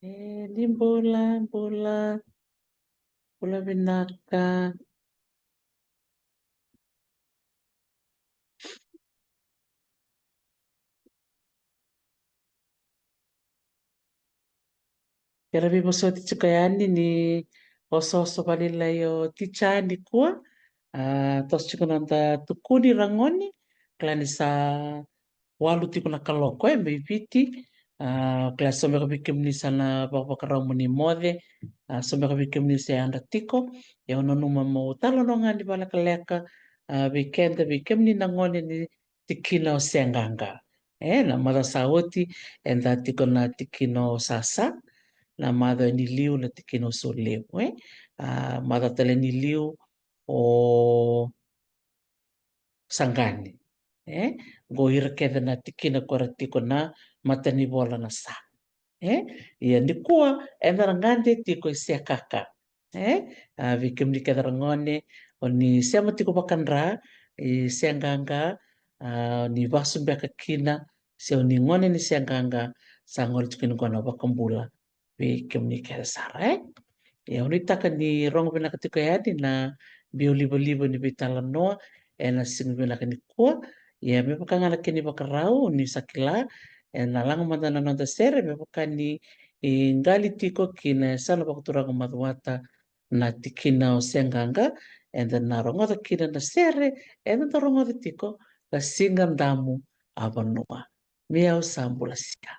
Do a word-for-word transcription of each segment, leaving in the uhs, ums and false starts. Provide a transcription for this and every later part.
E, ni bula, bula. Bula vinaka. Era veivosoti tiko yani ni osooso vakalailai o ticha nikua. A, toso tiko na noda tukuni ragone, kila ni sa walu tiko na kaloko, e, mai Viti. A, kila, so beka vei kemuni sa na vakavakarau mo ni moce. A, so beka vei kemuni se yadra tiko. Ia au nanuma meu talanoa ga ni vakalekaleka, a, vei keda, vei kemuni na gone ni tikina o Seaqaqa. E, na macawa sa oti, eda tiko na tikina o Sasa, na macawa ni liu na tikina o Solevu, e. A, macawa tale ni liu o Saqani. E, qo ira kece na tikina ko era tiko na matanivola na Sa. E, ia nikua eda na gade tiko i Sekaka. E, a, vei kemuni kece ragone o ni sema tiko vakadra i Seaqaqa, a, o ni vasu beka kina, se o ni gone ni Seaqaqa, sa gole tiko ni gone vakabula vei kemuni kece sara, e. Ia, au nuitaka ni rogo vinaka tiko yani na biau livaliva ni veitalanoa ena siga vinaka nikua. Ia, me vaka ga na kena ivakarau, ni sa kila, ena laga mada na noda sere, me vaka ni, e, qali tiko ki na yasana vakaturaga o Macuata na tikina o Seaqaqa, eda na rogoca kina na sere eda dau rogoca tiko, na Siga Damu a Vanua. Me au sa bula sia.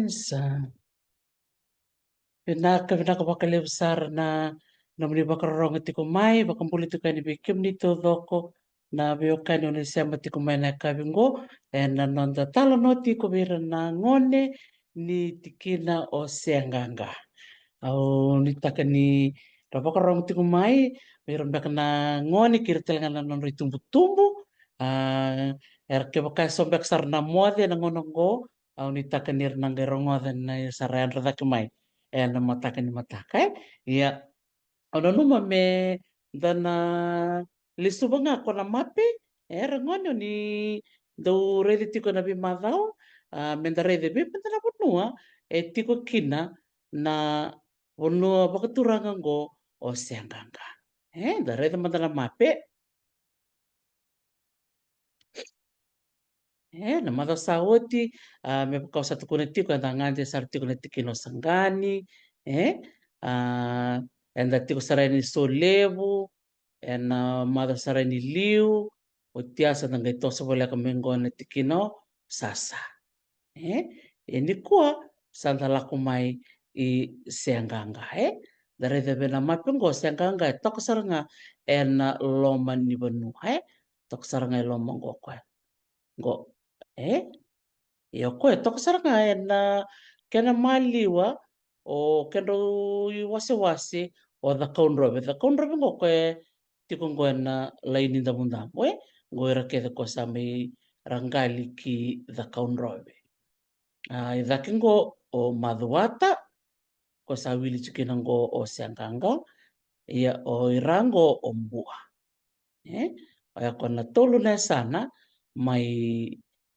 Isa. Vinaka, vinaka vakalevu sara na nomuni vakarorogo tiko mai, vakabula tiko yani vei kemuni taucoko na veiwekani oni sema tiko mai na yakavi qo, ena noda talanoa tiko vei ira na gone ni tikina o Seaqaqa. Au nuitaka ni ra vakarorogo tiko mai, vei ira beka na gone kei ira tale ga na nodra itubutubu. A, era kevaka e so beka sara na moce ena gauna qo, au nuitaka ni ra na qai rogoca ni sa ra yadra cake mai ena mataka ni mataka, e? Ia, au nanuma me da na lesuva ga ko na mape, e, ra gone oni dau raica tiko na veimacawa, a, me da raica vei mada na vanua e tiko kina na vanua vakaturaga qo o Seaqaqa. E, da raica mada na mape. E, na macawa sa oti, a, me vaka au sa tukuna tiko, eda gade sara tiko na tikina o Saqani, e, a, eda tiko sara yani Solevu, ena macawa sara yani liu, oti ya sa da qai toso voleka mai qo na tikina o Sasa. E, e nikua sa da lako mai i Seaqaqa, e. Da raica vei na mape qo, Seaqaqa e toka sara ga ena loma ni vanua, e. Toka sara ga e loma qo koya. Qo, e. Ia o koya e toka sara ga ena kena maliwa o kedrau iwasewase o Cakaudrove. Cakaudrove qo koya e tiko qo ena Lainidamudamu, e. Qo ira kece ko sa mai raqali ki Cakaudrove. A, i cake qo o Macuata, ko sa wili tiko kina qo o Seaqaqa, ia o ira qo o Bua. E? Oya ko na tolu na yasana mai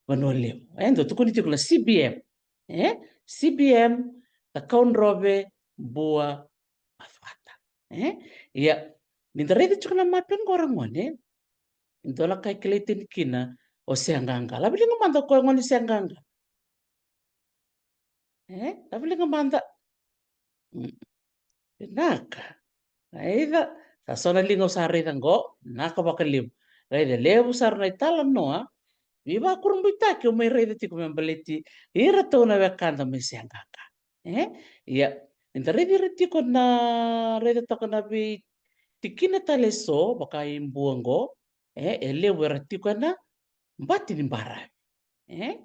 Vanua Levu. E, dau tukuni tiko na C B M. E? C B M, Cakaudrove, Bua, Macuata. E? Ia, ni da raica tiko na mape qo ra gone, e? Dua na ka e kilai tani kina o Seaqaqa. Lave liga mada ko e gone Seaqaqa. E, lave liga mada. Mm. Vinaka. Raica. Sa so na liga au sa raica qo. Vinaka vakalevu. Raica levu sara na italanoa. Veivakurabuitaki au mai raica tiko me baleti iratou na wekada mai Seaqaqa. E? Ia. Ni da raica ira tiko na raica toka na veitikina tale eso, vaka i Bua qo. E, e levu era tiko ena bati ni baravi. E?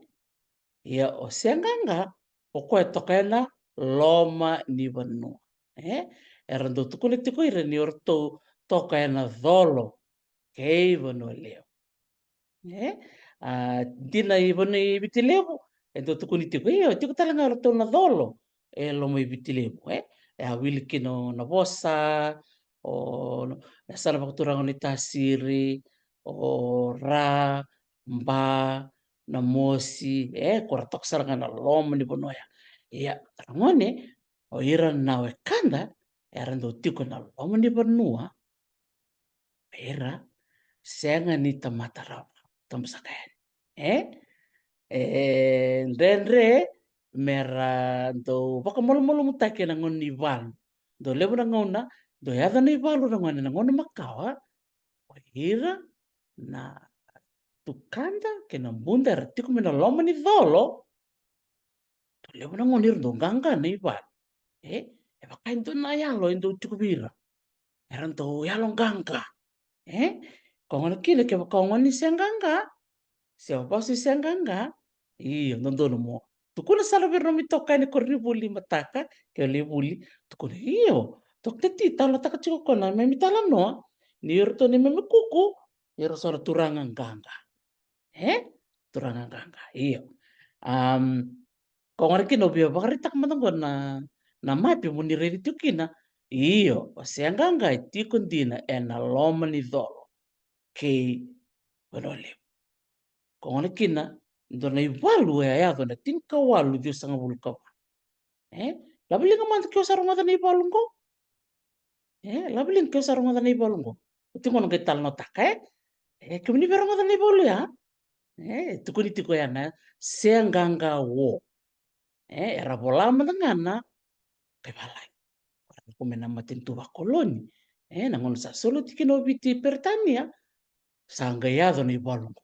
Ia o Seaqaqa, o koya toka ena loma ni vanua. E? Era dau tukuna tiko ira ni o ratou toka ena colo kei Vanua Levu. E? A, dina i Vanua i Viti Levu, e dau tukuni tiko, io, e tiko tale ga o ratou na colo e loma i Viti Levu, e? E a wili kina o Navosa, o, e sa na vakaturaga o Naitasiri, o Ra, Ba, Namosi, e, ko ra toka sara ga na loma ni vanua ya. Ia, ra gone, o ira na wekada, era dau tiko na loma ni vanua, era sega ni tamata rawa, tabu saka yani. E? E dredre me ra dau vakamalumalumutaki ena gauna ni valu. Dau levu na gauna, dau yaco na ivalu na gauna, na gauna makawa, o ira na tukada kei na buda era tiko mai na loma ni colo. Dau levu na gauna era dau qaqa na ivalu. E, e vaka e dua na yalo e dau tiko vei ira. Era dau yalo qaqa. E, ko gona kina kevaka o gone ni se qaqa, se o vasu i se qaqa, io, dodonu mo tukuna sara vei ira nomu itokani koronivuli mataka, ke o lai vuli, tukuna, io, Dokta T talanoataka tiko o koya na neimami talanoa ni o iratou neimami kuku, ira so na turaga qaqa. E, turaga qaqa, io. Am, ko gona kina au via vakaraitaka mada qo na, na mape mo ni raica tiko kina. Io, o se qaqa e tiko dina ena loma ni colo kei Vanua Levu. Ko gona kina, dua na ivalu e a yaco ena tinikawalu ciwasagavulu ka va. E, laveliga mada ke o sa rogoca na ivalu qo. E, laveliga ke o sa rogoca na ivalu qo. Oti qo na qai talanoataka, e. E, kemuni via rogoca na ivalu ya. E, tukuni tiko ya na se qaqa o. E, era vola mada ga na kaivalagi. Era lako mai na matanitu vakoloni. E, na gauna sa soli oti kina o Viti i Peritania, sa qai yaco na ivalu qo.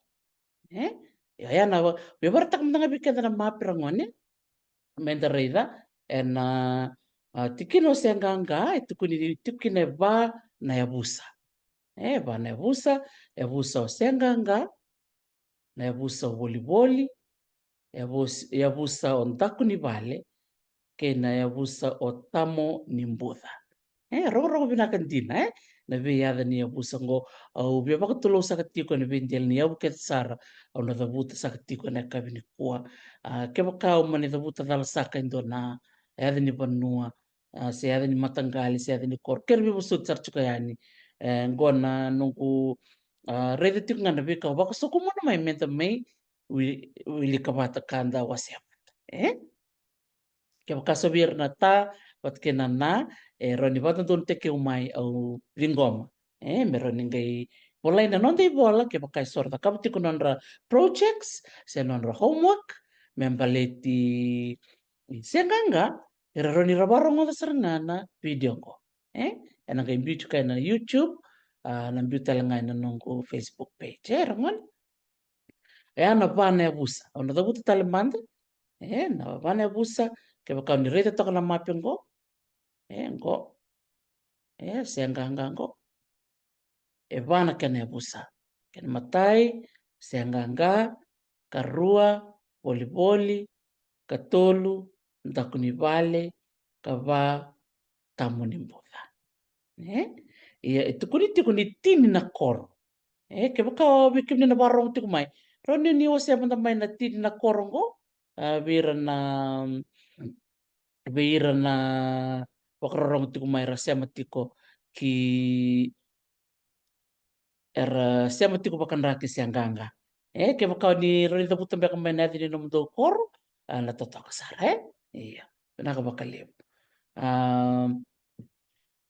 E, io, ya na, via vakaraitaka mada ga vei keda na mape ra gone. Me da raica, ena, a, tikina o se qaqa, e tukuni tiko kina e va na yavusa. E, va na yavusa, yavusa o se qaqa, na yavusa o volivoli, yavus-, yavusa o daku ni vale, kei na yavusa o tamo ni buca. E, rogorogo vinaka dina, e? Na veiyaca ni yavusa qo, au via vakatulau saka tiko ena veidela ni yavu kece sara, au na cavuta saka tiko ena yakavi nikua. A, kevaka au mani cavuta cala saka e dua na yaca ni vanua, a, se yaca ni mataqali, se yaca ni koro, kere veivosoti sara tiko yani. E, qo na noqu, a, raica tiko ga na veika au vakasokumuna mai me da mai wi-, wilika vata ka da wasea vata. E? Kevaka sa vei ira na ta vata kei na na, e rawa ni vakadodonutaki au mai, au ciqoma. E, me rawa ni qai volai na noda ivola, kevaka e so ra cakava tiko nodra projects, se nodra homework, me baleti se qaqa, era rawa ni ra vakarogoca sara ga na video qo. E, ena qai biu tiko ena YouTube, a, na biu tale ga ena noqu Facebook page. E, ra gone. E, a na va na yavusa. Au na cavuta tale mada. E, na va na yavusa. Kevaka o ni raica toka na mape qo. E, qo. E, se qaqa qo. E va na kena yavusa. Kena matai, se qaqa, karua, volivoli, katolu, daku ni vale, ka va, tamo ni buca. E? Ia, e tukuni tiko ni tini na koro. E, kevaka o vei kemuni na vakarorogo tiko mai, rawa ni ni wasea mada mai na tini na koro qo, a, vei ira na, vei ira na vakarorogo tiko mai ra sema tiko ki, era sema tiko vakadraki se qaqa. E, kevaka o ni rawa ni cavuta beka mai na yaca ni nomudou koro, a, na totoka sara, e? Ia, vinaka vakalevu. A,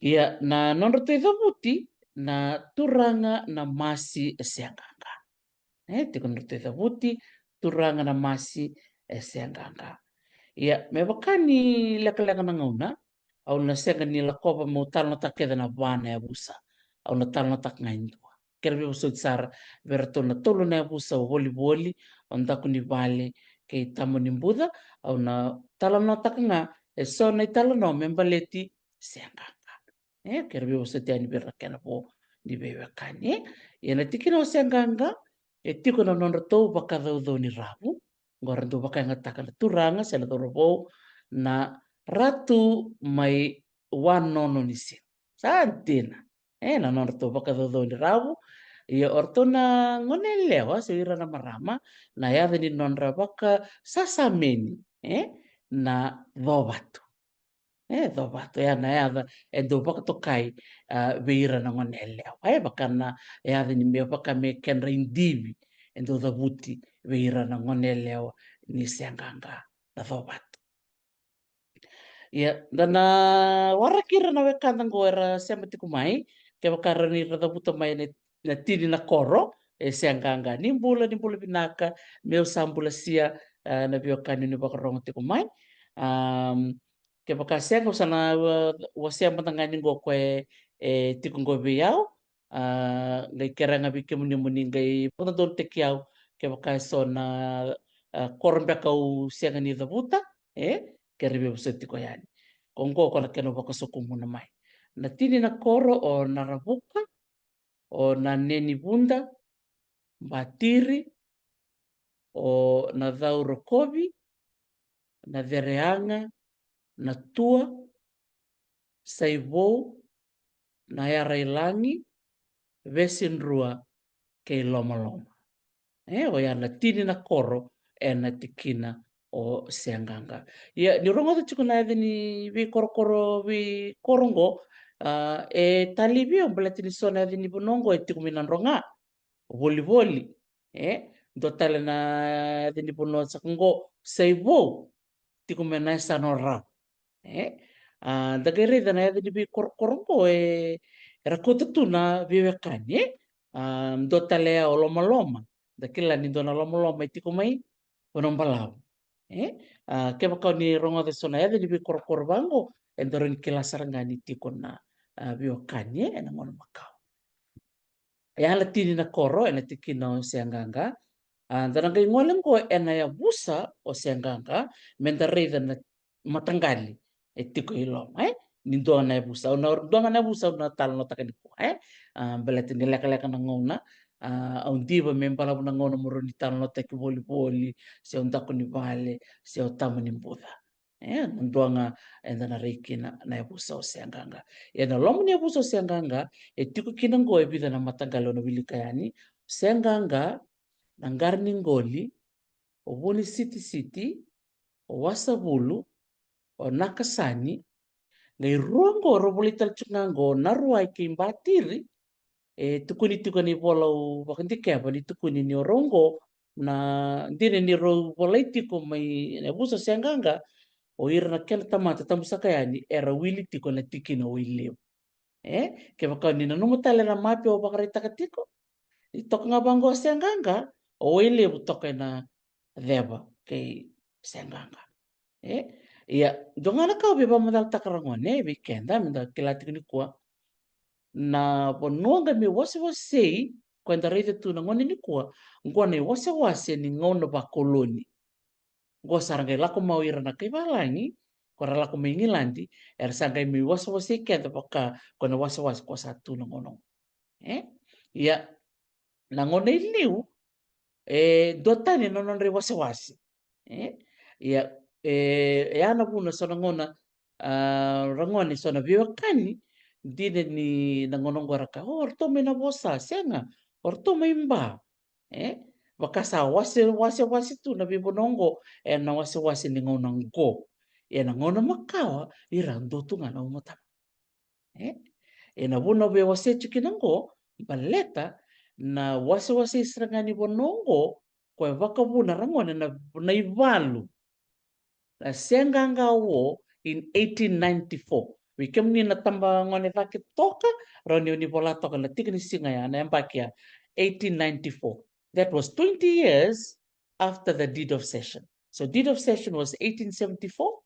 ia, na nodratou icavuti, na turaga na masi e se qaqa. E, tiko nodratou icavuti, turaga na masi e se qaqa. Ia, me vaka ni lekaleka na gauna, au na sega ni lakova meu talanoataka kece na va na yavusa. Au na talanoataka ga e dua. Kere veivosoti sara vei iratou na tolu na yavusa, o volivoli, o daku ni vale, kei tamo ni buca, au na talanoataka ga e so na italanoa me baleti se qaqa. E, kere veivosoti yani vei ira na kena vo ni veiwekani. Ia na tikina o se qaqa, e tiko na nodratou vakacaucau ni ravu. Qo ra dau vakayagataka na turaga se na cauravou na ratu mai Wanono ni Siga. Sa dina. E, na nodratou vakacaucau ni ravu. Ia o ratou na gone yalewa se ira na marama, na yaca ni nodra vakasasameni, e, na Covatu. E, Covatu, ya na yaca e dau vakatokai, a, vei ira na gone yalewa. E, vaka na yaca ni me vaka me kedra idivi, e dau cavuti vei ira na gone yalewa ni se qaqa, na Covatu. Ia, da na waraki ira na wekada qo era sema tiko mai, kevaka ra ni ra cavuta mai na, na tini na koro, e se qaqa. Ni bula, ni bula vinaka, meu sa bula sia, e, na veiwekani ni vakarogo tiko mai. Am, kevaka sega, au sa na, e, wasea mada ga ni qo ko e, e tiko qo vei au. A, qai kerea ga vei kemuni mo ni qai vakadodonutaki au kevaka e so na, a, koro beka au sega ni cavuta, e, kerea vei au sa tiko yani. Ko qo ko na kena vakasokumuna mai. Na tini na koro o Naravuka, o Nanenivuda, Batiri, o Nacaurokovi, Nacereaga, Natua, Saivou, Nayarailagi, Vesidrua kei Lomaloma. E, oya na tini na koro ena tikina o Seaqaqa. Ia, ni rogoca tiko na yaca ni veikorokoro, veikoro qo, a, e talevi au baleta ni so na yaca ni vanua qo e tiko mai Nadroga, Volivoli. E, dua tale na yaca ni vanua saka qo, Saivou, tiko mai na yasana o Ra. E, a, da qai raica na yaca ni veikorokoro qo e, era kauta tu na veiwekani, e. A, dua tale ya o Lomaloma. Da kila ni dua na Lomaloma e tiko mai Vanuabalavu. E, a, kevaka o ni rogoca so na yaca ni veikorokoro vaqo, e dau rawa ni kila sara ga ni tiko na, a, veiwekani, e, ena gauna makawa. E a na tini na koro ena tikina o Seaqaqa. A, da na qai gole qo ena yavusa o Seaqaqa, me da raica na mataqali e tiko i loma, e? Ni dua na yavusa, au na dua ga na yavusa au na talanoataka nikua, e? A, baleta ni lekaleka na gauna, a, au diva me balavu na gauna mo rawa ni talanoataki Volivoli, se o Dakunivale, se o Tama ni Buca. E, na dua ga eda na rai kina na yavusa o Seaqaqa. Ia na loma ni yavusa o Seaqaqa, e tiko kina qo e vica na mataqali o na wilika yani, Seaqaqa, Naqaraniqoli, o Vunisitisiti, o Wasavulu, o Nakasani, qai rua qo, rau volai tale tiko ga qo, Naruwai kei Batiri, e tukuni tiko ena ivola au vakadikeva ni tukuni ni o rau qo, na dina ni rau volai tiko mai na yavusa o Seaqaqa, o ira na kena tamata tabu saka yani era wili tiko ena tikina o Wailevu. E, kevaka ni nanuma tale na mape au vakaraitaka tiko, ni toka ga vaqo o Seaqaqa, o Wailevu toka ena ceva kei Seaqaqa. E, ia, dua ga na ka au via vakamacalataka ragone, e, vei keda, me da kila tiko nikua. Na vanua qai mai wasewasei, ko eda raica tu na gone nikua, qo na iwasewase ni gauna vakoloni. Qo sa ra qai lako mai o ira na kai valagi, ko ra lako mai Igiladi, era sa qai mai wasewasei keda vaka, ko na wasewase ko sa tu na gauna qo. E? Ia, na gauna i liu, e dua tani na nodra iwasewase. E? Ia, e, e a na vuna so na gauna, a, ragone so na veiwekani, dina ni na gauna qo ra kaya, o, o ratou mai Navosa, sega, o ratou mai Ba. E? Vaka sa wase, wase, wase tu na veivanua qo, e na wasewase ni gauna qo. E na gauna makawa, ira dua tu ga na umataga. E? E na vuna au via wasea tiko kina qo, baleta na wasewase sara ga ni vanua qo, ko e vakavuna ragone na, na ivalu. Na Seaqaqa War in eighteen ninety-four. Vei kemuni na tabagone cake toka, rawa ni o ni vola toka na tiki ni siga ya, na yabaki ya, eighteen ninety-four. That was twenty years after the deed of cession. So deed of cession was eighteen seventy-four.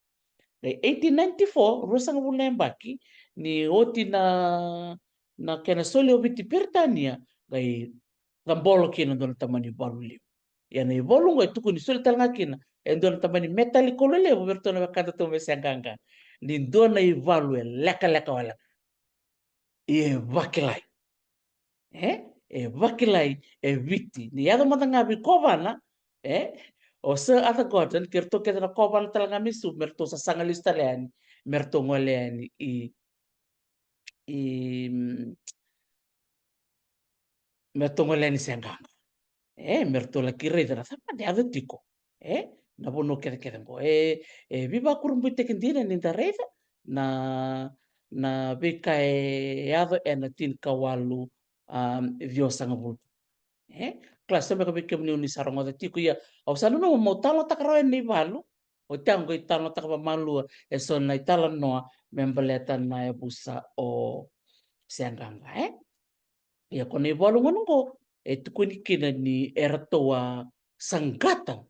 Qai eighteen ninety-four, ruasagavulu na yabaki, ni oti na, na kena soli o Viti Peritania, qai cabolo kina dua na tamani valu levu. Ia na ivalu qo e tukuni soli tale ga kina e dua na tamani metali kolo levu vei iratou na wekada tu mai Seaqaqa. Ni dua na ivalu e lekaleka wale ga. Ia e vakilai. E? E vakilai e Viti. Ni yaco mada ga vei kovana, e? O Sir Arthur Gordon, kei iratou kece na kovana tale ga mai Suva, me ratou sasaga lesu tale yani, me ratou gole yani i, i, mm, me ratou gole yani Seaqaqa. E, me ratou laki raica na cava e yaco tiko. E, na vanua kecekece qo. E, e veivakurabuitaki dina ni da raica na, na veika e yaco ena tinikawalu, um, ciwasagavulu. E, kila, so beka vei kemuni o ni sa rogoca tiko, ia, au sa nanuma meu talanoataka rawa yani na ivalu, oti au qai talanoataka vakamalua e so na italanoa me baleta na yavusa o Seaqaqa, e? Ia ko na ivalu gona qo, e tukuni kina ni eratou a saqata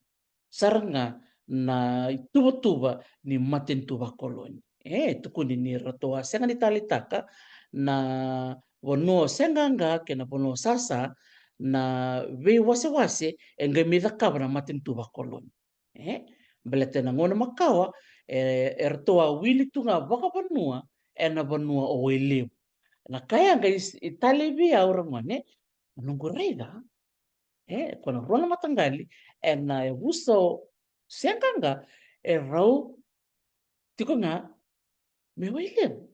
sara ga na ituvatuva ni matanitu vakoloni. E tukuni ni ratou a sega ni taleitaka na, vanua o Seaqaqa kei na vanua o Sasa, na veiwasewase e qai mai cakava na matanitu vakoloni. E baleta na gauna makawa, e, eratou a wili tu ga vakavanua ena vanua o Wailevu. Na ka ya qai s-, i tale vei au, ragone, na noqu raica, e, ko na rua na mataqali ena yavusa o Seaqaqa e rau tiko ga mai Wailevu.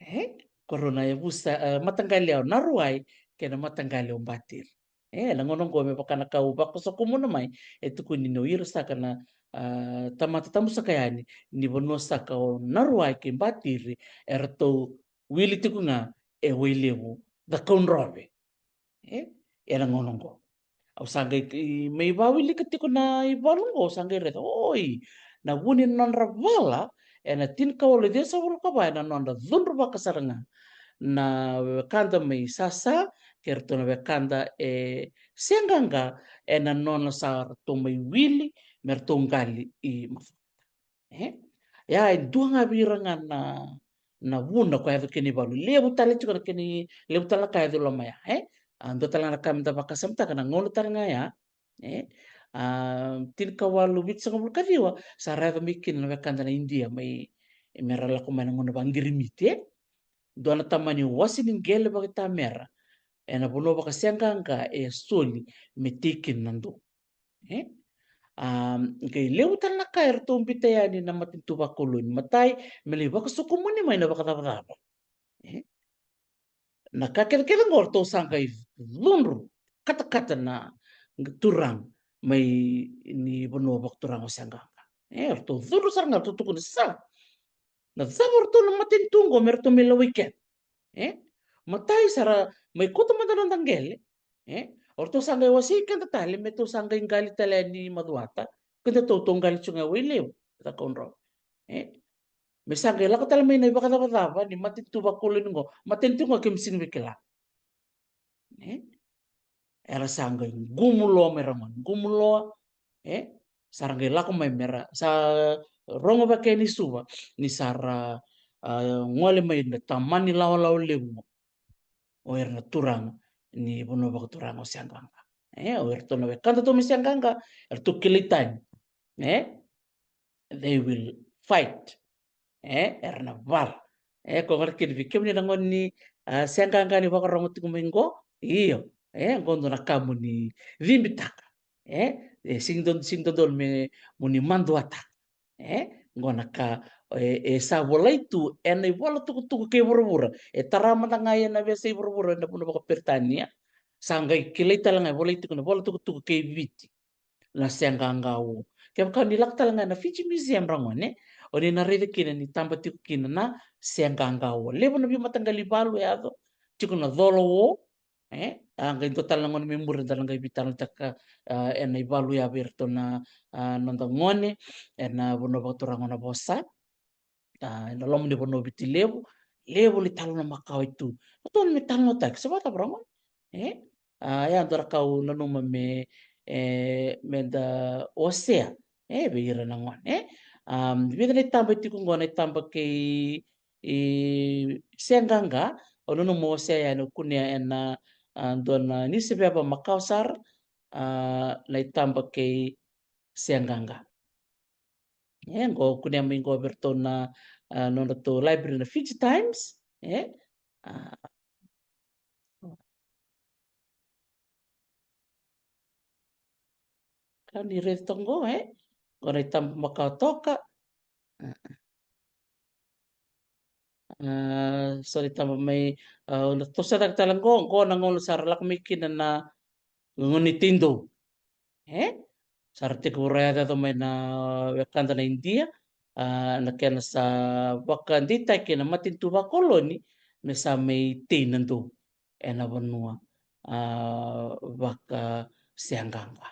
E, ko rau na yavusa, e, mataqali o Naruwai kei na mataqali o Batiri. E, na gauna oqo, me vaka na ka au vakasokumuna mai, e tukuni ni o ira saka na, a, tamata tabu saka yani ni vanua saka o Naruwai kei Batiri, eratou wili tiko ga e Wailevu, Cakaudrove. E, ena gauna oqo. Au sa qai, i, mai vawilika tiko na ivalu oqo, au sa qai raica, oi, na vu ni nodra vala ena tinikawalu ciwasagavulu ka va, ena nodra cudru vaka sara ga na wekada mai Sasa kei ratou na wekada e Seaqaqa, ena nona sa ratou mai wili me ratou qali i Macuata. E? Ia, e dua ga vei ira ga na, na vuna ko yaco kina ivalu. Levu tale tiko na kena, levu tale na ka yaco i loma ya, e? A, dua tale ga na ka meda vakasamataka na gauna tale ga ya, e? A, tinikawalu vitusagavulu ka ciwa, sa ra yaco mai kina na wekada na Idia mai, me ra lako mai na gauna vaqirimiti, e? Dua na tamani wase ni qele vakaitamera ena vanua vakaSeaqaqa e soli me tei kina na dou. E? A, qai levu tale na ka eratou biuta yani na matanitu vakoloni. Matai, me lai vakasokumuni mai na vakacavacava. E? Na ka kecekece oqo eratou sa qai cudru katakata na turaga mai ni vanua vakaturaga o Seaqaqa. E, eratou cudru sara ga, eratou tukuna, sa na cava o ratou na matanitu oqo me ratou mai lewai keda? E? Matai, sa ra mai kauta mada na noda qele. E? O ratou sa qai wasei keda tale me tou sa qai qali tale yani Macuata. Keda tou, tou qali tu ga e Wailevu, Cakaudrove. E? Me sa qai lako tale mai na ivakacavacava ni matanitu vakoloni oqo. Matanitu oqo keimami sega ni via kila. E? Era sa qai qumu loa mai, ragone, qumu loa, e? Sa ra qai lako mai me ra sa rogo vaka yani i Suva ni sa ra, a, gole mai na tamani lawalawa levu. O ira na turaga ni vanua vakaturaga o Seaqaqa. E? O iratou na wekada tou mai Seaqaqa, eratou kilai tani. E? They will fight. E, era na vala. E, ko gona kina vei kemuni na gone ni, a, Seaqaqa ni vakarogo tiko mai qo. Io. E, qo dua na ka mo ni cibitaka. E, e sega ni dodonu, sega ni dodonu me mo ni maduataka. E, qo na ka, e, e sa volai tu ena ivola tukutuku kei vuravura. E tara mada ga ena veiyasai vuravura ena vanua vakaPeritania. Sa qai kilai tale ga, e volai tiko ena ivola tukutuku kei Viti na Seaqaqa o. Kevaka ni lako tale ga ena Fiji Museum, ragone, o ni na raica kina ni taba tiko kina na Seaqaqa o. Levu na veimataqali valu e yaco tiko na cola o. E, a qai dua tale na gauna mai muri da na qai veitalanoataka, a, ena ivalu ya vei iratou na, a, noda gone ena vanua vakaturaga o Navosa. A, ena loma ni vanua o Viti Levu, levu na italanoa makawa e tu. Ratou na me talanoataki, se vakacava, ragone? E? A, ya dua na ka au nanuma me, e, meda wasea, e, vei ira na gone, e? A, vica na itaba e tiko qo, na itaba kei, e, Seaqaqa, au nanuma wasea yani, au kunea ena, a, dua na niusiveva makawa sara, a, na itaba kei Seaqaqa. E, qo kunea mai qo vei iratou na, a, nodratou library na Fiji Times. E? A. Ka ni raica toka qo, e? Qo na itaba makawa toka. A. A, so na itaba mai, a, na toso cake tale qo, qo na gauna sa ra lako mai kina na gauna ni teidou. E? Sa ra tekivu ra yacoyaco mai na wekada na Idia, a, na kena sa vakadeitaki na matanitu vakoloni me sa mai tei na dou ena vanua, a, vakaSeaqaqa.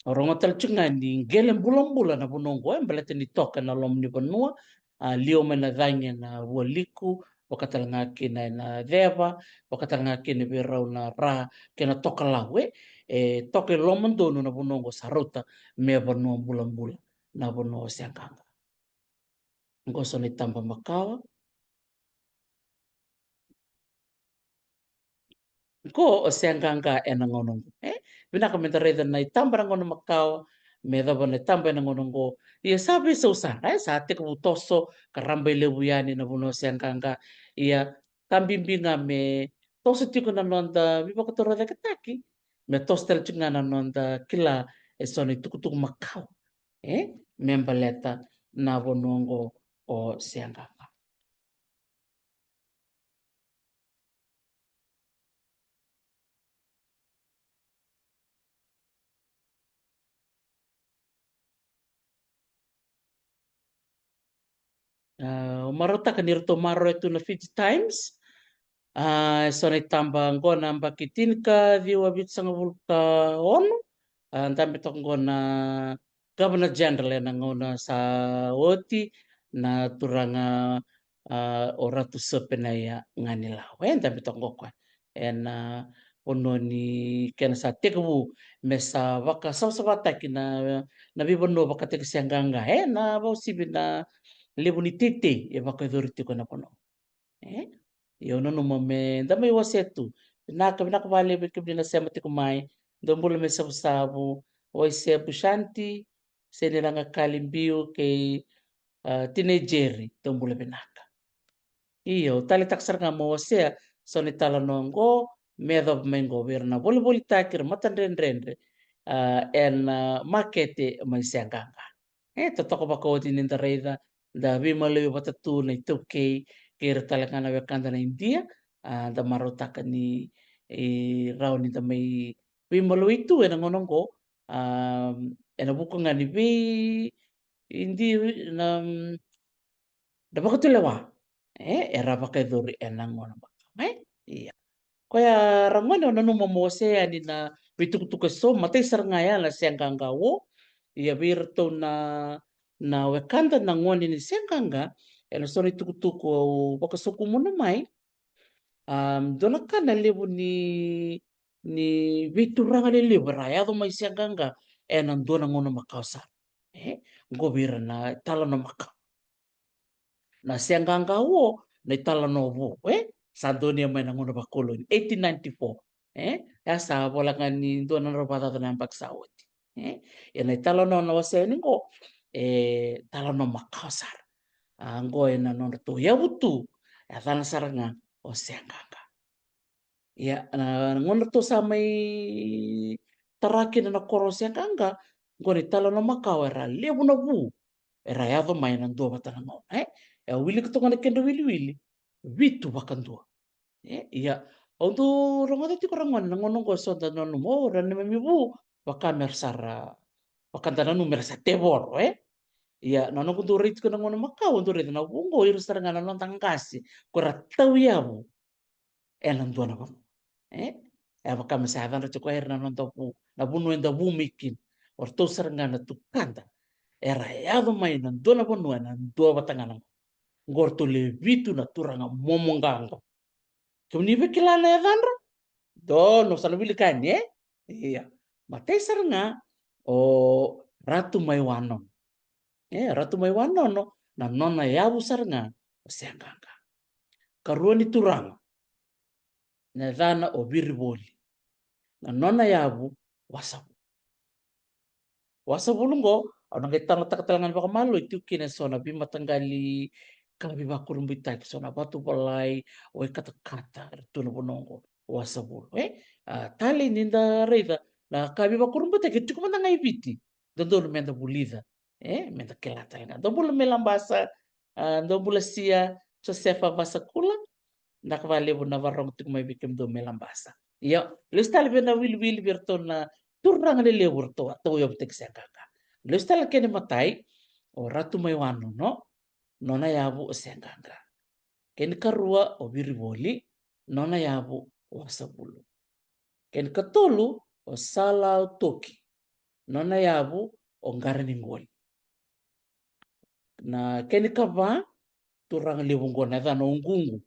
Au rogoca tale tiko ga ni qele bulabula na vanua oqo, e, baleta ni toka ena loma ni vanua, a, liwa mai na cagi ena vualiku, vaka tale ga kina ena ceva, vaka tale ga kina vei rau na ra kei na tokalau, e, e toka e lomadonu na vanua oqo, sa rauta me vanua bulabula na vanua o Seaqaqa. Qo so na itaba makawa. Qo o Seaqaqa ena gauna qo, e? Vinaka meda raica na itaba na gauna makawa, me yacova na itaba ena gauna qo. Ia sa veisau sara, e? Sa tekivu toso ka rabailevu yani na vanua o Seaqaqa. Ia ka bibi ga me toso tiko na noda veivakatorocaketaki, me toso tale tiko ga na noda kila eso na itukutuku makawa, e? Me baleta na vanua qo o Seaqaqa. Ah, au marautaka ni ratou maroroya tu na Fiji Times. Ah, eso na itaba qo na yabaki tinikaciwa vitusagavulu ka ono. Ah, dabe toka qo na Governor General ena gauna sa oti, na turaga, ah, o Ratu Sopenaia Ganilau. E dabe toka qo koya ena vanua ni kena sa tekivu me sa vakasavasavataki na, na veivanua vakataki Seaqaqa, e, na vakauasivi na levu ni teitei e vakayacori tiko ena vanua. E? Ia au nanuma meda mai wasea tu. Vinaka, vinaka vakalevu vei kemuni na sema tiko mai. Dou bula mai Savusavu, Waisebu Shanti, Senilaga Kalibiu kei, ah, Tinei Jerry, dou bula vinaka. Io, au taleitaka sara ga meu wasea so na italanoa qo, me yacova mai qo vei ira na volivolitaki, ira matadredredre, ah, ena, ah, makete mai Seaqaqa. E, totoka vakaoti ni da raica, da veimaliwai vata tu na iTaukei kei ira tale ga na wekada na Idia, ah, da marautaka ni, e, rawa ni da mai veimaliwai tu ena gauna qo, ah, ena vuku ga ni vei, Idi, na, na vakatulewa, e, era vakayacori ena gauna makawa, e? Ia. Koya ra gone, au nanuma meu wasea yani na veitukutuku eso, matai sara ga ya na Seaqaqa War. Ia vei iratou na, na wekada na gone ni Seaqaqa, ena so na itukutuku au vakasokumuna mai. Ah, dua na ka na levu ni, ni veituraga lelevu era yaco mai Seaqaqa ena dua na gauna makawa sara. E? Qo vei ira na italanoa makawa. Na Seaqaqa War, na italanoa vou, e? Sa donuya mai na gauna vakoloni, eighteen ninety-four. E? Ya sa vola ga ni dua na drau vakacaca na yabaki sa oti. E? Ia na italanoa na wasea yani qo, e, talanoa makawa sara. Ah, qo ena nodratou yavu tu, e yacana sara ga o Seaqaqa. Ia, na, na gauna ratou sa mai tara kina na koro o Seaqaqa, qo na italanoa makawa era levu na vu era yaco mai ena dua vata na gauna, e? E, au wilika toka na kedra wiliwili, vitu vakadua. E, ia, au dau rogoca tiko ra gone, na gauna qo so da nanuma, o, ra neimami vu, vaka me ra sa ra, vaka da nanuma me ra sa tevoro, e? Ia, na noqu dau raica tiko na gauna makawa, au dau raica na vu qo, ira sara ga na noda qase ko ra tauyavu ena dua na vanua. E? E vaka me sa yacadra tiko o ira na noda vu, na vanua eda vu mai kina. O ratou sara ga na tukada era yaco mai na dua na vanua ena dua vata ga na gauna. Qo ratou le vitu na turaga momoqa qo. Kemuni via kila na yacadra? Donu, sa na wilika yani, e? Ia. Matai sara ga o Ratu Mai Wanono. E, Ratu Mai Wanono, na nona yavu sara ga o Seaqaqa. Karua ni turaga, na yacana o Virivoli. Na nona yavu Wasavulu. Wasavulu qo, au na qai talanoataka tale ga ni vakamalua, e tu kina eso na veimataqali ka veivakurabuitaki, so na vatu volai, o ikatakata, era tu na vanua qo, Wasavulu, e? A, talei ni da raica, na ka veivakurabuitaki e tiko mada ga i Viti, dodonu meda vulica, e? Meda kila tale ga. Dou bula mai Labasa, a, dou bula Sia, Josefa Vasakula, vinaka vakalevu na vakarorogo tiko mai vei kemudou mai Labasa. Io, lesu tale vei na wiliwili vei iratou na turaga lelevu ratou a tauyavutaki Seaqaqa. Lesu tale kena imatai, o Ratu Mai Wanono, nona yavu o Seaqaqa. Kena ikarua o Virivoli, nona yavu o Wasavulu. Kena ikatolu o Salaotoki, nona yavu o Qaraniqoli. Na kena ikava, turaga levu qo na yacana o Ququ.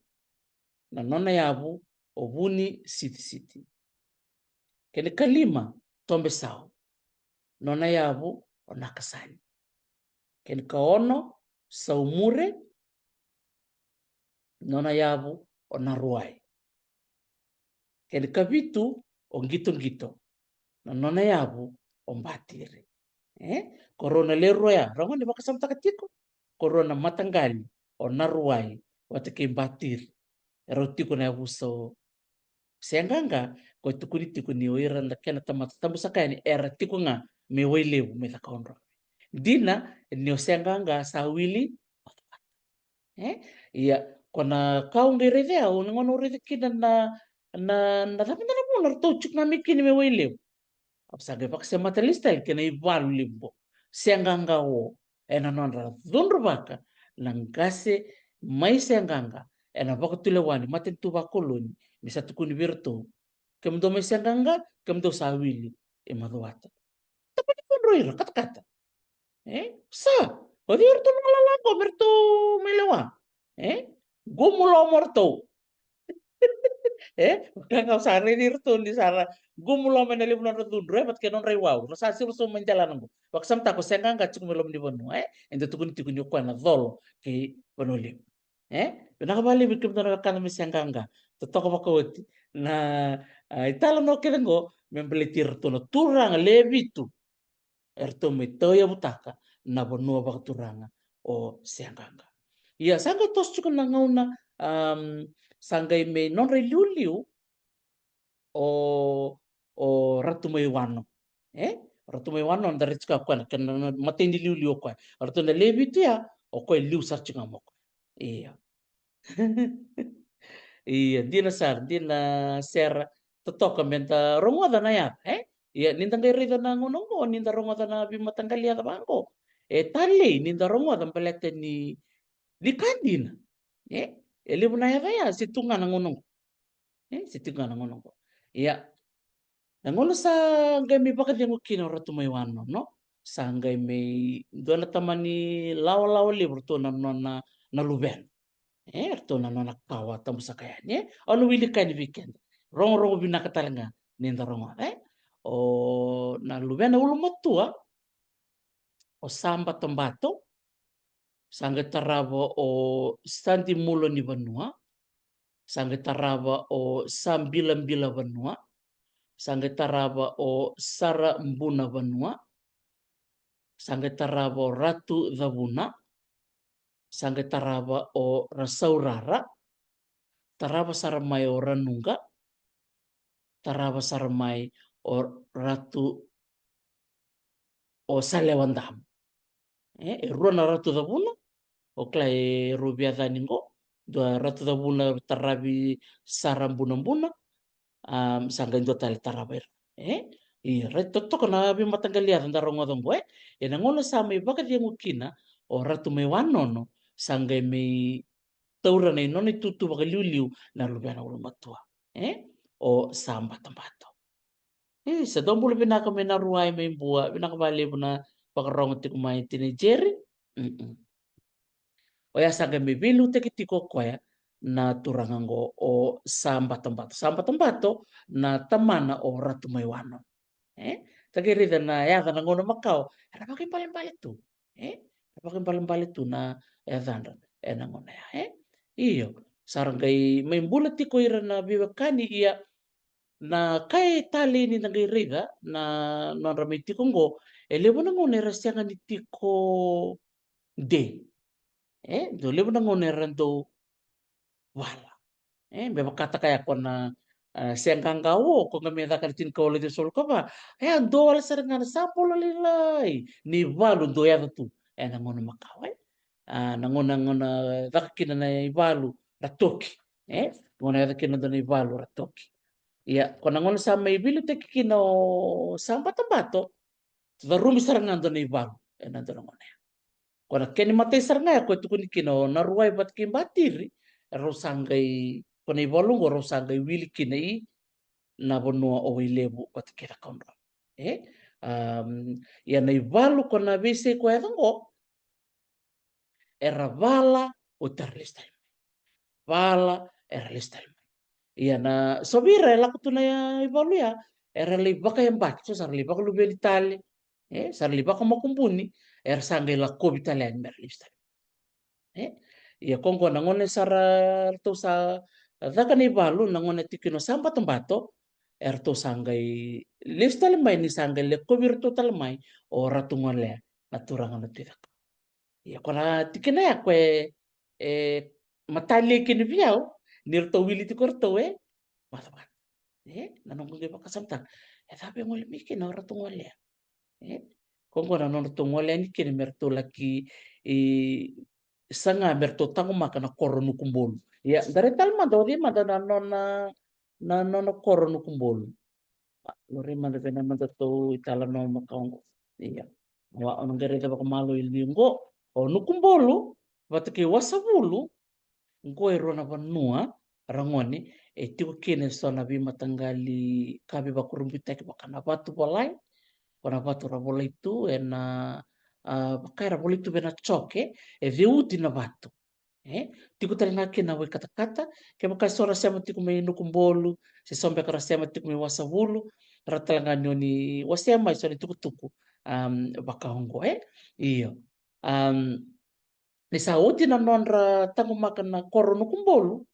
Na nona yavu o Vunisitisiti. Kena ikalima, Tobesau. Nona yavu o Nakasani. Kena ikaono, Saumure. Nona yavu o Naruwai. Kena ikavitu o Qitoqito. Na nona yavu o Batiri. E? Ko rua na lewe rua ya, rau gone vakasamataka tiko. Ko rua na mataqali o Naruwai vata kei Batiri. E rau tiko na yavusa o Seaqaqa, ko e tukuni tiko ni o ira na kena tamata tabu saka yani era tiko ga me Wailevu, me Cakaudrove. Dina ni o Seaqaqa sa wili. E? Ia, ko na ka au qai raica ya, o na gauna au raica kina na, na, na cava na vuna ratou tiko ga mai kina me Wailevu. Au sa qai vakasemata lesu tale kei na ivalu levu qo. Seaqaqa o, ena nodra cudruvaka na qase mai Seaqaqa ena vakatulewa ni matanitu vakoloni, me sa tukuni vei iratou, kemudou mai Seaqaqa, kemudou sa wili e Macuata. Tapani cudru ira, katakata. E? Sa, o cei iratou na galala qo me ratou mai lewa? E? Gumu loma o ratou. E? Vaka ga au sa raici iratou ni sa ra gumu loma ena levu nodra cudru, e, vata kei nodra iwau. Ra sa siro sobu mai delana qo. Vakasamataka o Seaqaqa tiko mai loma ni vanua, e? Eda tukuni tiko ni o koya na colo kei Vanua Levu. E? Vinaka vakalevu vei kemudou na wekada mai Seaqaqa. Totoka vakaoti na, a, italanoa kece qo me baleti iratou na turaga lewe vitu. Eratou me tauyavutaka na vanua vakaturaga o Seaqaqa. Ia, sa qai toso tiko na gauna, am, sa qai me nodra iliuliu o, o Ratu Mai Wano. E? O Ratu Mai Wano, da raica tiko o koya na kena, na matai ni iliuliu o koya. O ratou na lewe vitu ya, o koya e liu sara tiko ga mai o koya. Ia. Ia, dina sara, dina Sera, totoka me da rogoca na yaca, e? Ia, ni da qai raica na gauna qo, ni da rogoca na veimataqali yaca vaqo, e talei ni da rogoca baleta ni, ni ka dina. E? E levu na yaca ya se tu ga na gauna qo. E? Se tu ga na gauna qo. Ia, na gauna sa qai mai vakacegu kina o Ratu Mai Wano, no? Sa qai mai dua na tamani lawalawa levu ratou na nona, na luvena. E, ratou na nona kawa tabu saka yani, e? Au na wili ka yani vei keda. Rogorogo vinaka tale ga ni da rogoca, e? O na luvena ulumatua, o Sabatobato, sa qai tarava o Sadimulonivanua, sa qai tarava o Sabilabilavanua, sa qai tarava o Sarabunavanua, sa qai tarava o Ratu Cavuna, sa qai tarava o Rasaurara, tarava sara mai o Ranuqa, tarava sara mai o Ratu, o Salewadamu. E, e rua na Ratu Cavuna, o kila e rua via yacani qo, dua Ratu Cavuna taravi Sarabunabuna, am, sa qai dua tale tarava ira. E? Ia, raica totoka na veimataqali yaca da rogoca qo, e? Ena gauna sa mai vakacegu kina o Ratu Mai Wanono, sa qai mai taura na nona itutu vakaliuliu na luvena ulumatua. E? O Sabatobato. E, sa dou bula vinaka mai Naruwai mai Bua, vinaka vakalevu na vakarogo tiko mai Tinai Jeri. Mm-mm. Oya sa qai mai veiliutaki tiko o koya na turaga qo o Sabatobato. Sabatobato na tamana o Ratu Mai Wano. E? Da qai raica na yaca na gauna makawa, era vakaibalebale tu. E? Era vakaibalebale tu na yacadra ena gauna ya, e? Io, sa ra qai mai bula tiko ira na veiwekani, ia na ka e talei ni da qai raica na nodra mai tiko qo, e levu na gauna era sega ni tiko dei. E, dau levu na gauna era dau vala. E, me vakataka ya ko na, a, Seaqaqa o, ko ga me caka na tinikawalu ciwasagavulu ka va. E, a dau wale sara ga na sabolo lailai ni valu dau yaco tu ena gauna makawa, e. A, na gauna, gauna caka kina na ivalu ra toki. E, gauna yaco kina dua na ivalu ra toki. Ia, ko na gauna sa mai veiliutaki kina o Sabatobato, carumi sara ga dua na ivalu ena dua na gauna ya. Ko na kena imatai sara ga ya ko e tukuni kina o Naruwai vata kei Batiri, rau sa qai, ko na ivalu qo rau sa qai wili kina i na vanua o Wailevu vata kei Cakaudrove. E? Am, ia na ivalu ko na veisei ko yaco qo, era vala oti era lesu tale mai. Vala era lesu tale mai. Ia na so vei ira e lako tu na ivalu ya, era lai vakayabaki, so sa ra lai vakaluveni tale, e, sa ra lai vakamakubuni, era sa qai lakovi tale yani me ra lesu tale mai. E? Ia ko qo na gauna sa ra, ratou sa caka na ivalu, na gauna tiko kina o Sa Batobato, eratou sa qai lesu tale mai ni sa qai lekovi iratou tale mai o Ratu Golea na turaga na Tui Cakau. Ia ko na tikina ya ko e, e matalia kina vei au ni ratou wili tiko ratou e Batobato. E, na noqu qai vakasamataka, e cava e gole mai kina o Ratu Golea? E, ko qo na nodratou gole yani kina me ratou laki, e, saga me ratou taqomaka na koro Nukubolu. Ia, da rai tale mada, o cei mada na nona, na nona koro Nukubolu. Laurai mada vei na nodatou italanoa makawa qo. Ia. Wa, o na qai raica vakamalua i liu qo. O Nukubolu vata kei Wasavulu, qo e rua na vanua, ragone, e tiko kina e so na veimataqali ka veivakurabuitaki vaka na vatu volai, ko na vatu ra volai tu, e na, a, vaka era volai tu vei na joke, e ceuti na vatu. E, tiko tale ga kina na wai katakata, kevaka e so ra sema tiko mai Nukubolu, se so beka ra sema tiko mai Wasavulu, ra tale ga ni oni wasea mai so na itukutuku, am, vaka oqo, e? Io. Am, ni sa oti na nodra taqomaka na koro Nukubolu,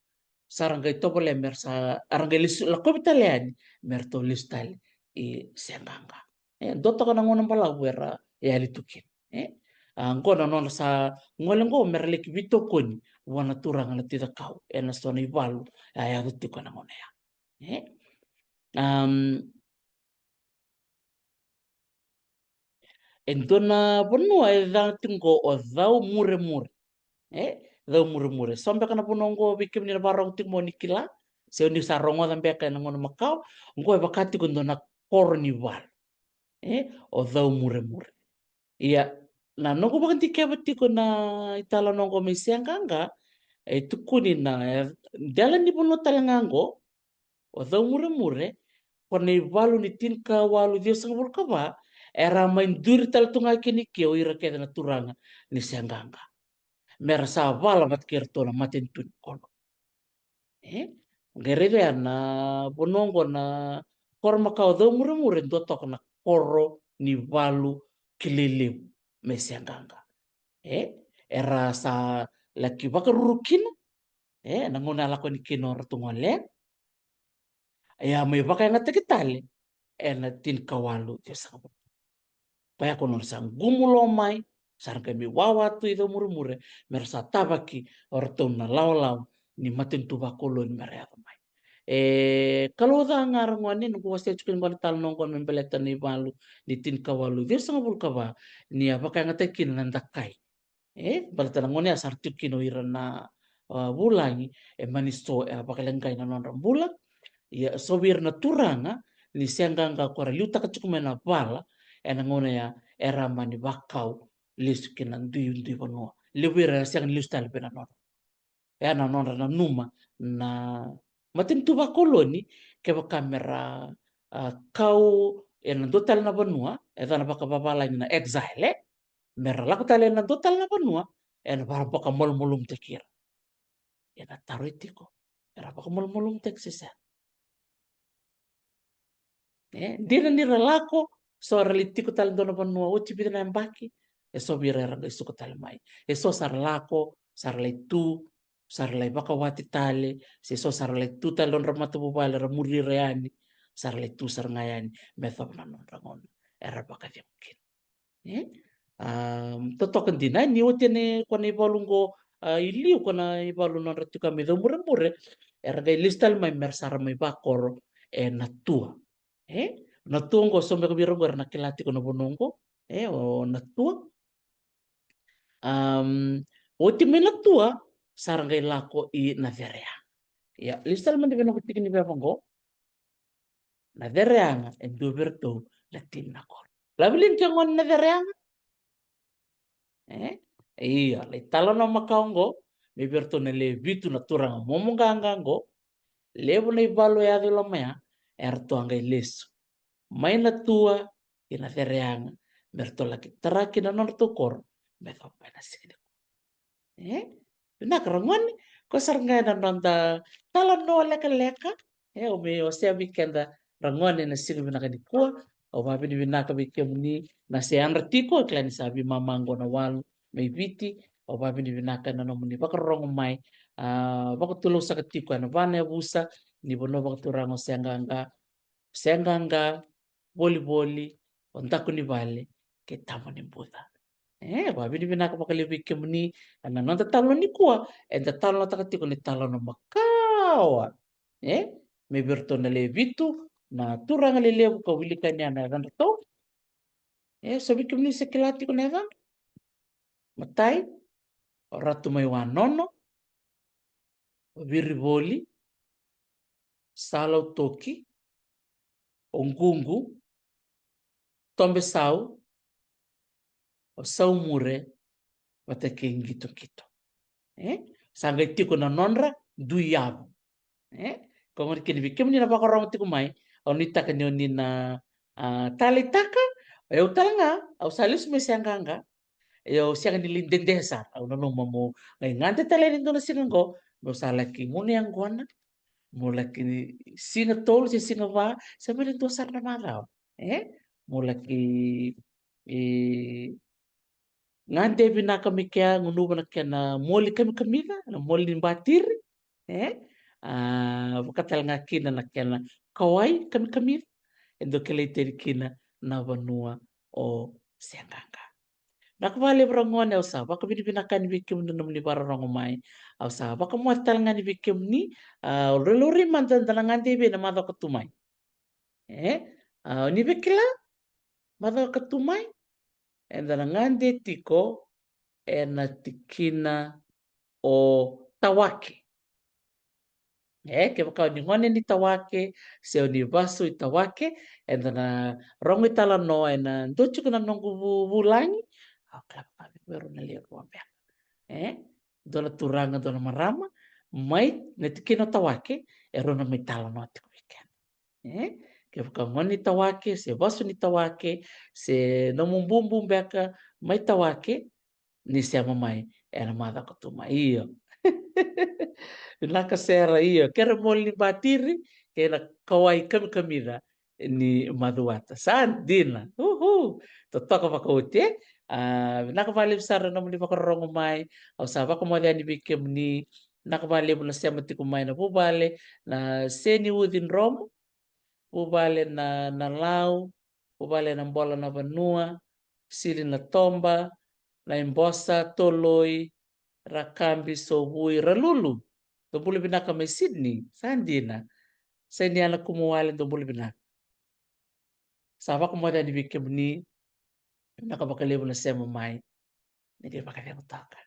sa ra qai tovolea me ra sa, a ra qai lesu, lakovi tale yani, me ratou lesu tale i Seaqaqa. E, dua toka na gauna balavu era yali tu kina. E, a, qo na nodra sa gole qo me ra laki veitokoni vua na turaga na Tui Cakau, e na so na ivalu a yaco tiko na gauna ya. E, am, e dua na vanua e caka tiko qo o Caumuremure. E, Caumuremure. So beka na vanua qo vei kemuni na vakarorogo tiko mo ni kila, se o ni sa rogoca beka e na gauna makawa, qo e vaka tiko e dua na koro ni valu. E, o Caumuremure. Ia, na noqu vakadikeva tiko na italanoa qo mai Seaqaqa, e tukuni na, e, dela ni vanua tale ga qo, o Caumuremure, ko na ivalu ni tinikawalu ciwasagavulu ka va, era mai duri tale tu ga kina i ke o ira kece na turaga ni Seaqaqa. Me ra sa vala vata kei iratou na matanitu ni koro. E? Qai raica ya na vanua oqo na koro makawa o Caumuremure, dua toka na koro ni valu kilai levu mai Seaqaqa. E? Era sa laki vakaruru kina, e, na gauna a lako yani kina o Ratu Golea. Ia mai vakayagataki tale e na tinikawalu ciwasagavulu. Koya ko nodra sa gumu lo mai, sa ra qai mai wawa tu i Caumuremure, me ra sa tavaki o ratou na lawalawa ni matanitu vakoloni me ra yaco mai. E, kalouca ga ragone, noqu wasea tiko ni qo na italanoa qo me baleta na ivalu ni tinikawalu ciwasagavulu ka va, ni a vakayagataki kina na dakai. E, baleta na gauna ya sa ra tiko kina o ira na, a, vulagi, e mani so, e, vakaleqai na nodra bula. Ia, so vei ira na turaga ni Seaqaqa ko ra liutaka tiko mai na vala, e na gauna ya era mani vakau lesu ki na dui, dui vanua. Levu vei ira era sega ni lesu tale vei na nodra. E na nodra nanuma na matanitu vakoloni, kevaka me ra, a, kau e na dua tale na vanua, e ca na vakavavalagi na exile, e? Me ra lako tale e na dua tale na vanua, e na vara vakamalumalumutaki ira. E na taro e tiko, era vakamalumalumutaki se sega? E, dina ni ra lako, so ra lai tiko tale dua na vanua oti vica na yabaki, e so vei ira era qai suka tale mai. E so sa ra lako, sa ra lai tu, sa ra lai vakawati tale, se so sa ra lai tu tale nodra matavuvale, ra muri ira yani, sa ra lai tu sara ga yani, me yacova na nodra gauna era vakacegu kina. E? A, totoka dina, ni oti e na, ko na ivalu qo, a, i liu, ko na ivalu nodra tiko mai Caumuremure, era qai lesu tale mai me ra sa ra mai vakoro e Natua. E? Natua qo, so beka vei ira qo era na kila tiko na vanua qo, e, o Natua. Am, oti mai Natua, sa ra qai lako i Nacereaga. Ia, lesu tale mada vei noqu tiki ni veva qo. Nacereaga e dua vei iratou na tini na koro. Laveliga ke gone Nacereaga? E? Ia, lai talanoa makawa qo, me vei iratou na le vitu na turaga momoqaqa qo, levu na ivalu e yaco i loma ya, eratou a qai lesu mai Natua i Nacereaga, me ratou laki tara kina na nodratou koro, me yacova mai na siga nikua. E? Vinaka ragone, ko sara ga e na noda talanoa lekaleka. E, au mai wasea vei keda ragone na siga vinaka nikua. Au vavinavinaka vei kemuni na se yadra tiko, e kila ni sa veimama qo na walu mai Viti. Au vavinavinaka e na nomuni vakarorogo mai, a, vakatulou saka tiko ena va na yavusa ni vanua vakaturaga o Seaqaqa, Seaqaqa, Volivoli, o Dakunivale kei Tabobuca. E, vakavinavinaka vakalevu vei kemuni ena noda talanoa nikua, eda talanoataka tiko na italanoa makawa. E, me vei iratou na lewe vitu na turaga lelevu ka wilika yani na yacadratou. E, so vei kemuni se kila tiko na yacadra. Matai, o Ratu mai Wanono, o Virivoli, Salautoki, o Ququ, Tobesau, o Saumure, vata kei Qitoqito. E? Sa qai tiko na nodra dui yavu. E? Ko gona kina vei kemuni na vakarorogo tiko mai, au nuitaka ni o ni na, a, taleitaka, o yau tale ga, au sa lesu mai Seaqaqa, e, au sega ni lai dede sara, au nanuma meu qai gade tale yani dua na siga qo, meu sa laki gunu yaqona, meu laki siga tolu se siga va, se bera ni dua sara na macawa. E? Meu laki, e, gade vinaka mai kea, gunuva na kena moli kamikamica, na moli ni batiri. E? A, vaka tale ga kina na kena kawai kamikamica e dau kilai tani kina na vanua o Seaqaqa. Vinaka vakalevu ra gone, au sa vakavinavinaka yani vei kemuni na nomuni vakarorogo mai. Au sa vakamoce tale ga yani vei kemuni, a, laurai mada, da na gade i vei na macawa ka tu mai. E? A, o ni via kila, macawa ka tu mai eda na gade tiko ena tikina o Tawake. E, kevaka o ni gone ni Tawake se o ni vasu i Tawake, eda na rogo italanoa ena dua tiko na noqu vu-, vulagi. Au kila vaka vei rau na lewe rua beka. E, dua na turaga, dua na marama mai na tikina o Tawake, e rau na mai talanoa tiko vei keda. E? Kevaka gone ni Tawake se vasu ni Tawake se nomu bubu beka mai Tawake, ni sema mai ena macawa ka tu mai. Io. Vinaka sara, io. Kere moli ni batiri kei na kawai kamikamica ni macuata. Sa dina. Uhu. Totoka vakaoti, e? A, vinaka vakalevu sara na nomuni vakarorogo mai. Au sa vakamoce yani vei kemuni. Vinaka vakalevu na sema tiko mai na vuvale na Seni Uci Dromu, vuvale na, na Lau, vuvale na Bola na Vanua, Sili na Toba, na Ibosa, Toloi, Rakabi, Sovui, Ralulu. Dou bula vinaka mai Sydney, sa dina. Seni Ana Kumuwale, dou bula vinaka. Sa vakamoce yani vei kemuni, vinaka vakalevu na sema mai. Ni qai vakacegu toka.